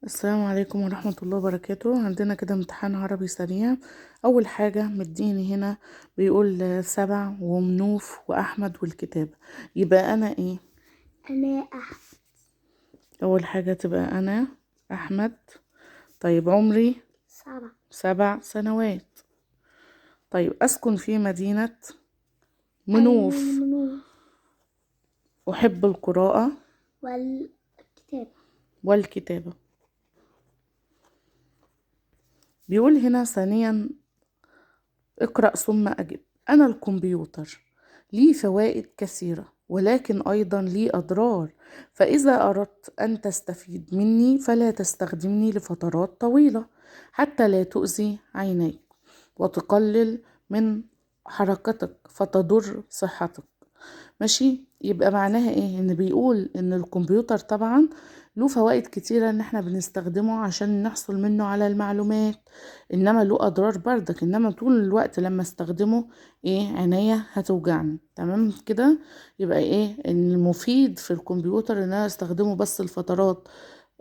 السلام عليكم ورحمة الله وبركاته. عندنا كده امتحان عربي سريع. أول حاجة مديني هنا بيقول سبع ومنوف وأحمد والكتابة، يبقى أنا إيه؟ أنا أحمد. أول حاجة تبقى أنا أحمد. طيب عمري 7 سنوات. طيب أسكن في مدينة منوف. أحب القراءة والكتابة. بيقول هنا ثانيا اقرأ ثم أجب. أنا الكمبيوتر لي فوائد كثيرة ولكن أيضا لي أضرار، فإذا أردت أن تستفيد مني فلا تستخدمني لفترات طويلة حتى لا تؤذي عينيك وتقلل من حركتك فتضر صحتك. ماشي، يبقى معناها ايه؟ ان بيقول ان الكمبيوتر طبعا له فوائد كتيرة ان احنا بنستخدمه عشان نحصل منه على المعلومات، انما له اضرار بردك، انما طول الوقت لما استخدمه ايه؟ عينيا هتوجعني. تمام كده، يبقى ايه ان المفيد في الكمبيوتر ان انا استخدمه بس لفترات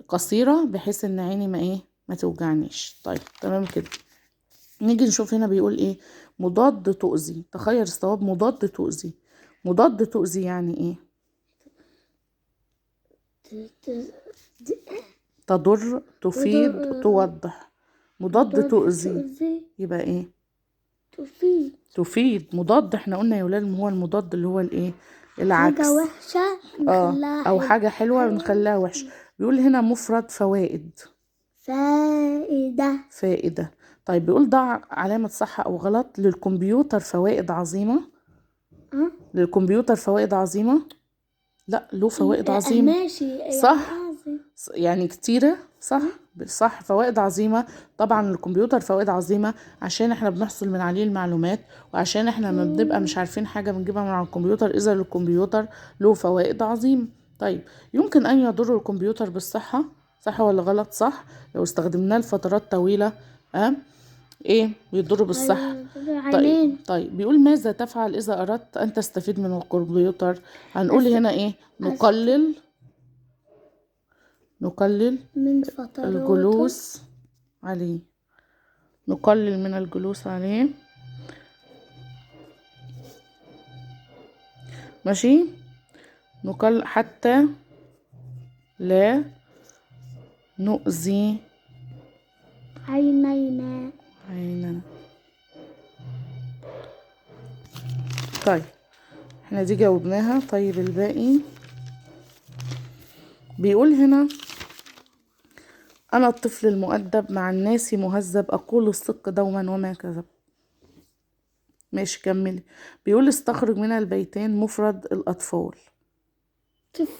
قصيرة بحيث ان عيني ما ايه؟ ما توجعنيش. طيب تمام كده. نيجي نشوف هنا بيقول ايه؟ مضاد تؤذي. تخير الصواب. مضاد تؤذي. مضاد تؤذي يعني ايه؟ تضر، تفيد، توضح. مضاد تؤذي يبقى ايه؟ تفيد. تفيد. مضاد احنا قلنا يا ولاد هو المضاد اللي هو الايه؟ العكس. حاجة وحشة نخليها او حاجة حلوة نخليها وحشة. بيقول هنا مفرد فوائد. فائدة. فائدة. طيب بيقول ضع علامة صح او غلط. للكمبيوتر فوائد عظيمة. للكمبيوتر فوائد عظيمة؟ لا، له فوائد عظيمة. ماشي، صح، يعني كتيرة. صح صح، فوائد عظيمة. طبعا الكمبيوتر فوائد عظيمة عشان احنا بنحصل من عليه المعلومات، وعشان احنا ما بنبقى مش عارفين حاجة بنجيبها من على الكمبيوتر. اذا الكمبيوتر له فوائد عظيمة. طيب يمكن ان يضر الكمبيوتر بالصحة، صح ولا غلط؟ صح، لو استخدمناه لفترات طويلة ايه بيضر بالصحة. طيب بيقول ماذا تفعل اذا اردت ان تستفيد من الكمبيوتر؟ هنقول هنا ايه؟ نقلل من فترات الجلوس عليه. نقلل من الجلوس عليه. ماشي، نقلل حتى لا نؤذي عينينا. طيب احنا دي جاوبناها. طيب الباقي بيقول هنا انا الطفل المؤدب مع الناس مهذب اقول الصدق دوما وما كذب. ماشي كملي. بيقول استخرج من البيتين مفرد الاطفال. طفل.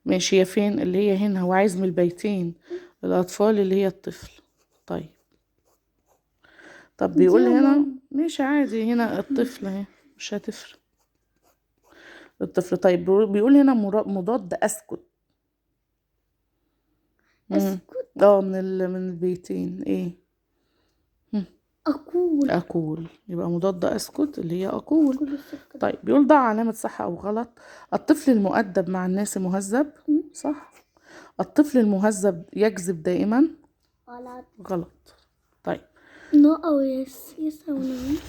ماشي، يا فين اللي هي هنا؟ هو عايز من البيتين الاطفال اللي هي الطفل. طيب طب بيقول هنا ماشي عادي، هنا الطفل اهي مش هتفرق الطفل. طيب بيقول هنا مضاد اسكت. اسكت من البيتين ايه؟ اقول. اقول، يبقى مضاد اسكت اللي هي اقول. طيب بيقول ضع علامة صح او غلط. الطفل المؤدب مع الناس مهذب. صح. الطفل المهذب يكذب دائما. غلط. غلط. طيب no او yes، yes او no.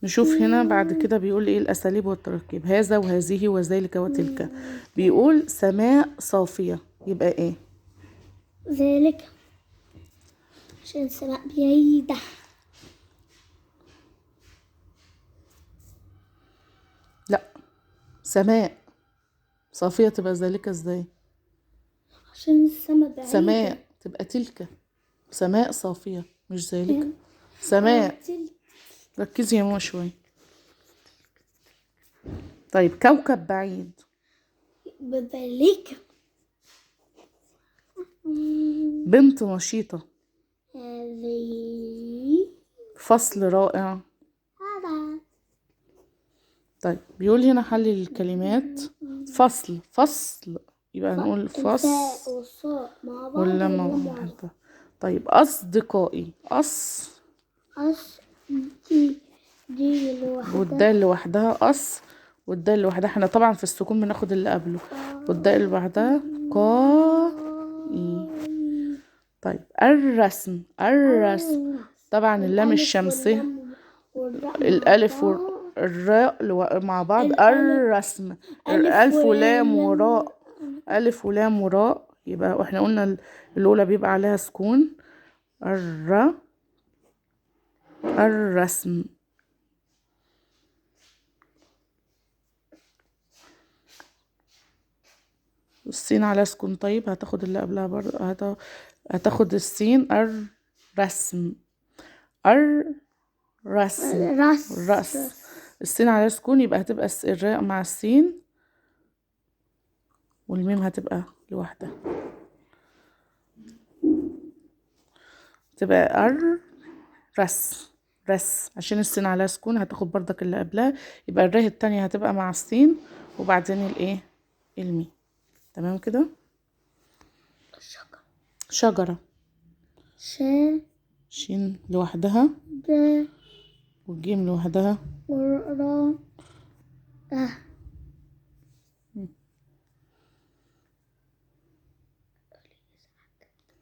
نشوف هنا بعد كده بيقول ايه؟ الاساليب والتركيب. هذا وهذه وذلك وتلك. بيقول سماء صافية يبقى ايه؟ ذلك، عشان سماء بعيدة. لا، سماء صافية تبقى ذلك ازاي؟ عشان السماء بعيدة. سماء تبقى تلك. سماء صافية مش ذلك. سماء. ركزي يا ماما شوية. طيب كوكب بعيد. بذلك. بنت نشيطة. هذه. فصل رائع. هذا. طيب بيقول هنا حلل الكلمات. فصل، فصل يبقى نقول فصل ولا ما. طيب أصدقائي. أص دي دي لوحدها والدال لوحدها. أص والدال لوحدها. احنا طبعا في السكون بناخد اللي قبله. والدال لوحدها. قا إي. طيب الرسم، الرسم طبعا اللام الألف الشمسية، واللام والراء مع الألف بعض. والراء مع بعض. الألف- الرسم، ألف ألف ولام ولام وراء، ألف ولام وراء، يبقى احنا قلنا الأولى بيبقى عليها سكون. الرسم. السين على سكون، طيب هتاخد اللي قبلها برضه، هتاخد السين. الرسم، الرسم، رس الرأس. السين على سكون، يبقى هتبقى الراء مع السين، والميم هتبقى لوحدها، تبقى الرس، رس، عشان السين على سكون هتاخد برضك اللي قبلها، يبقى الراء التانية هتبقى مع السين وبعدين الايه الميم. تمام كده. شجرة. شجرة، ش شين لوحدها ج والجيم لوحدها والراء.